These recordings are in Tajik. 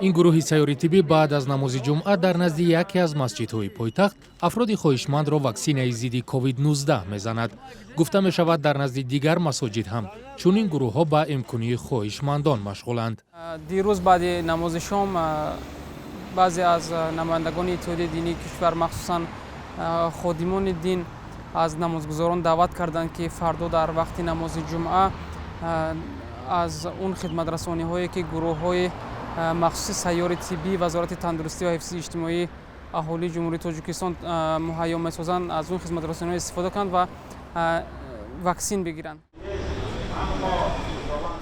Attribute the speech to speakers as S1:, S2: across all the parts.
S1: Ин гурӯҳи сайёри тиббӣ баъд аз намози ҷумъа дар назди яке аз масҷидҳои пойтахт афроди хоҳишмандро ваксинаи зидди COVID-19 мезанад. Гуфта мешавад, дар назди дигар масоҷид ҳам чунин гурӯҳҳо ба эмкунии хоҳишмандон машғуланд.
S2: Дирӯз баъди намози шом баъзе аз намояндагони иттиҳодияи динии кишвар, махсусан ходимони дин, аз намозгузорон даъват карданд, ки фардо дар вақти намози ҷумъа аз он хидматрасониҳое, ки гурӯҳҳои махсуси сайёри тиббии Вазорати тандурустӣ ва ҳифзи иҷтимоии аҳолии Ҷумҳурии Тоҷикистон муҳайё месозанд, аз он хидматрасониҳо истифода кунанд ва ваксин бигиранд.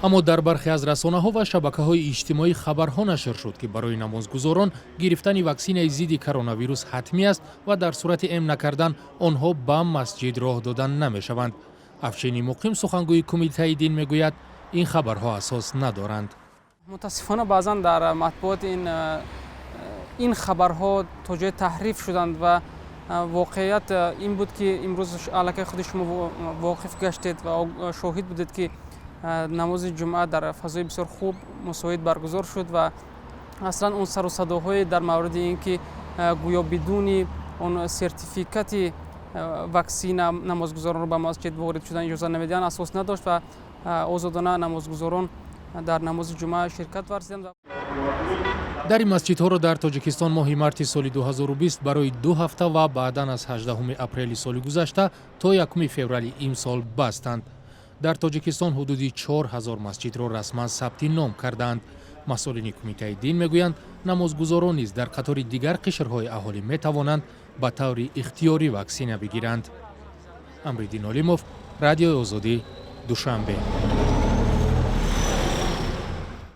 S1: Аммо дар бархе аз расонаҳо ва шабакаҳои иҷтимоӣ хабарҳо нашр шуд, ки барои намозгузорон гирифтани ваксинаи зидди коронавирус ҳатмӣ аст ва дар сурати эм накардан онҳо ба масҷид роҳ дода намешаванд. Афшини Муқим, сухангӯи Кумитаи дин, мегӯяд, ин хабарҳо асос надоранд.
S2: Мутаассифона, баъзан дар матбуот ин хабарҳо то ҷое таҳриф шуданд ва воқеият ин буд, ки имрӯз аллакай худи шумо воқиф гаштед ва шоҳид будед, ки намози ҷумъа дар фазои бисёр хуб, мусоид баргузор шуд ва аслан он сару садоҳое дар мавриди ин ки гӯё бидуни он сертификати ваксина намозгузоронро ба масҷид ворид шудан иҷоза намедиҳанд, асос надошт ва озодона намозгузорон дар намози ҷумъа ширкат варзиданд.
S1: Дари масҷидҳоро дар Тоҷикистон моҳи марти соли 2020 барои 2 ҳафта ва баъдан аз 18 апрели соли гузашта то 1 феврали имсол бастанд. Дар Тоҷикистон ҳудуди 4000 масҷидро расман сабти ном кардаанд. Масъулини Кумитаи дин мегӯянд, намозгузорон низ дар қатори дигар қишрҳои аҳолӣ метавонанд ба таври ихтиёрӣ ваксина бигиранд. Амриддин Олимов, Радиои Озодӣ, Душанбе.